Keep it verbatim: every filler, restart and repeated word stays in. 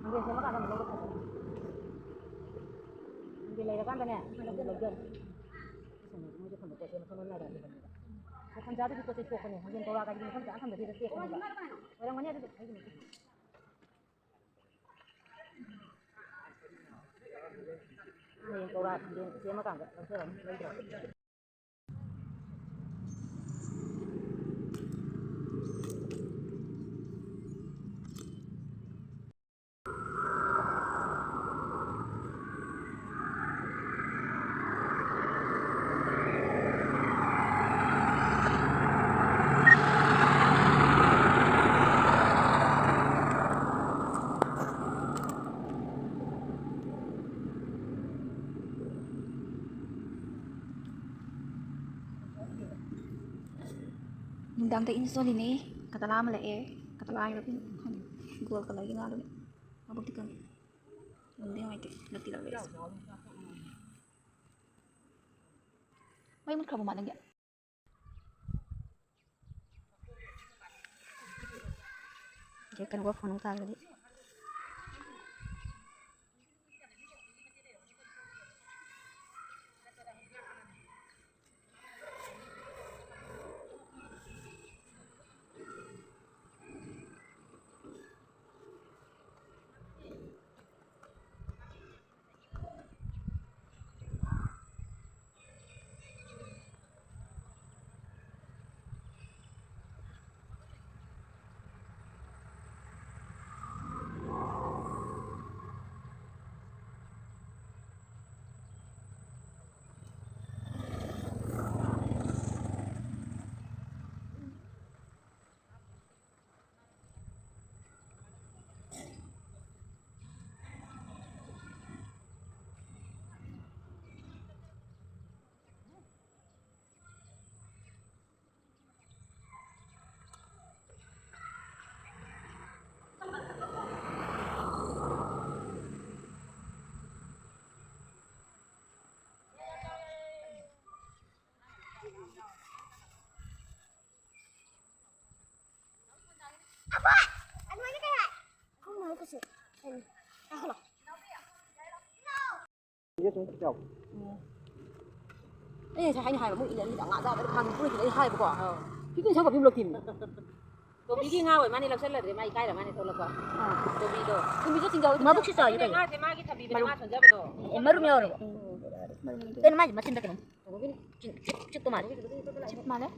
ꯍꯪꯒꯦꯟ ꯁꯦꯝꯃꯀꯥꯟꯗ ꯑꯃꯨꯛ ꯂꯧꯔꯣ ꯐꯖꯅ꯫ ꯍꯪꯒꯦꯟ ꯂꯩꯔꯀꯥꯟꯗꯅꯦ ꯑꯃꯨꯛ ꯂꯧꯖꯔꯣ꯫ ꯃꯣꯏꯁꯦ ꯈꯨꯟꯗ ꯄꯣꯠ ꯆꯩ ꯃꯈꯜ ꯃꯈꯜ ꯅꯥꯏꯔꯛꯑꯅꯤ꯫ ꯊꯟꯖꯥꯗꯗꯤ ꯄꯣꯠ ꯆꯩ ꯊꯣꯛꯄꯅꯦ꯫ ꯍꯪꯒꯦꯟ ꯀꯧꯔꯥ ꯀꯥꯏꯗꯤ ꯃꯐꯝ ꯆꯥ ꯊꯝꯕꯗꯤ ꯍꯦꯛꯇ ꯇꯦꯛꯄꯅꯦꯕ꯫ ꯑꯣꯏꯔꯝꯒꯅꯤ ꯑꯗꯨꯗꯤ ꯑꯩꯒꯤ ꯃꯤꯠꯇ꯫ ꯍꯌꯦꯡ ꯀꯧꯔꯥ ꯍꯪꯒꯦꯟ ꯁꯦꯝꯃꯀꯥꯟꯗ ꯂꯧꯖꯔꯅꯤ, ꯂꯩꯗ꯭ꯔꯕ꯫ ꯅꯨꯡꯗꯥꯡꯗ ꯏꯟ ꯁꯣꯜꯂꯤꯅꯦ꯫ ꯀꯇꯂꯥ ꯑꯃ ꯂꯥꯛꯑꯦ꯫ ꯀꯇꯂꯥ ꯍꯥꯏꯕ꯭ꯔꯥ ꯀꯩꯅꯣ ꯈꯪꯗꯦ꯫ ꯒꯣꯜ ꯀꯂꯔꯒꯤ ꯉꯥꯗꯨꯅꯦ꯫ ꯃꯕꯨꯛꯇꯤ ꯀꯪꯉꯦ꯫ ꯅꯨꯡꯗꯤ ꯅꯨꯡꯉꯥꯏꯇꯦ꯫ ꯂꯛꯇꯤ ꯂꯛꯂꯦ ꯑꯩꯁꯦ꯫ ꯃꯩ ꯃꯨꯠꯈ꯭ꯔꯕ ꯃꯥ ꯅꯪꯒꯤ? ꯀꯩꯅꯣꯒ ꯐꯣꯟ ꯑꯃꯨꯛ ꯇꯥꯈ꯭ꯔꯗꯤ꯫ ꯑꯗꯨꯃꯥꯏꯅ ꯀꯩ ꯍꯥꯏ? ꯑꯍꯨꯝ ꯍꯥꯏ ꯀꯩꯁꯨ꯫ ꯀꯩꯅꯣ? ꯇꯥꯈꯠꯂꯣ꯫ ꯑꯩ ꯉꯁꯥꯏ ꯍꯥꯏꯅ ꯍꯥꯏꯕ, ꯃꯣꯏ ꯏꯅ ꯃꯤꯗ ꯉꯥ ꯆꯥꯕꯗ ꯐꯥꯟ ꯄꯨꯔꯛꯈꯤꯕ ꯑꯩ ꯍꯥꯏꯕꯀꯣ꯫ ꯑꯧ꯫ ꯐꯤꯐꯇꯤꯟ ꯁꯧꯕ ꯄꯤꯕ ꯂꯧꯊꯤꯟ꯫ ꯇꯣꯕꯤꯒꯤ ꯉꯥ ꯑꯣꯏ ꯃꯥꯅꯦ, ꯂꯧꯁꯜꯂꯗ꯭ꯔꯦ, ꯃꯥ ꯏꯀꯥꯏꯔ ꯃꯥꯅꯦ ꯊꯣꯛꯂꯛꯄ꯫ ꯑꯥ꯫ ꯇꯣꯕꯤꯗꯣ꯫ ꯃꯕꯨꯛꯁꯨ ꯆꯥꯎꯋꯤ ꯀꯩꯅꯣ꯫ ꯉꯥꯁꯦ ꯃꯥꯒꯤ ꯊꯝꯕꯤꯕꯅꯦ, ꯃꯔꯨꯝ꯫ ꯃꯥ ꯁꯣꯟꯖꯕꯗꯣ꯫ ꯑꯦ, ꯃꯔꯨꯝ ꯌꯥꯎꯔꯕꯣ? ꯀꯩꯅꯣ ꯃꯥꯏꯁꯦ ꯃꯆꯤꯟꯗ ꯀꯩꯅꯣ ꯆꯤꯛ-, ꯆꯤꯛꯄ ꯃꯥꯜꯂꯦ꯫ ꯆꯤꯛ ꯃꯥꯜꯂꯦ꯫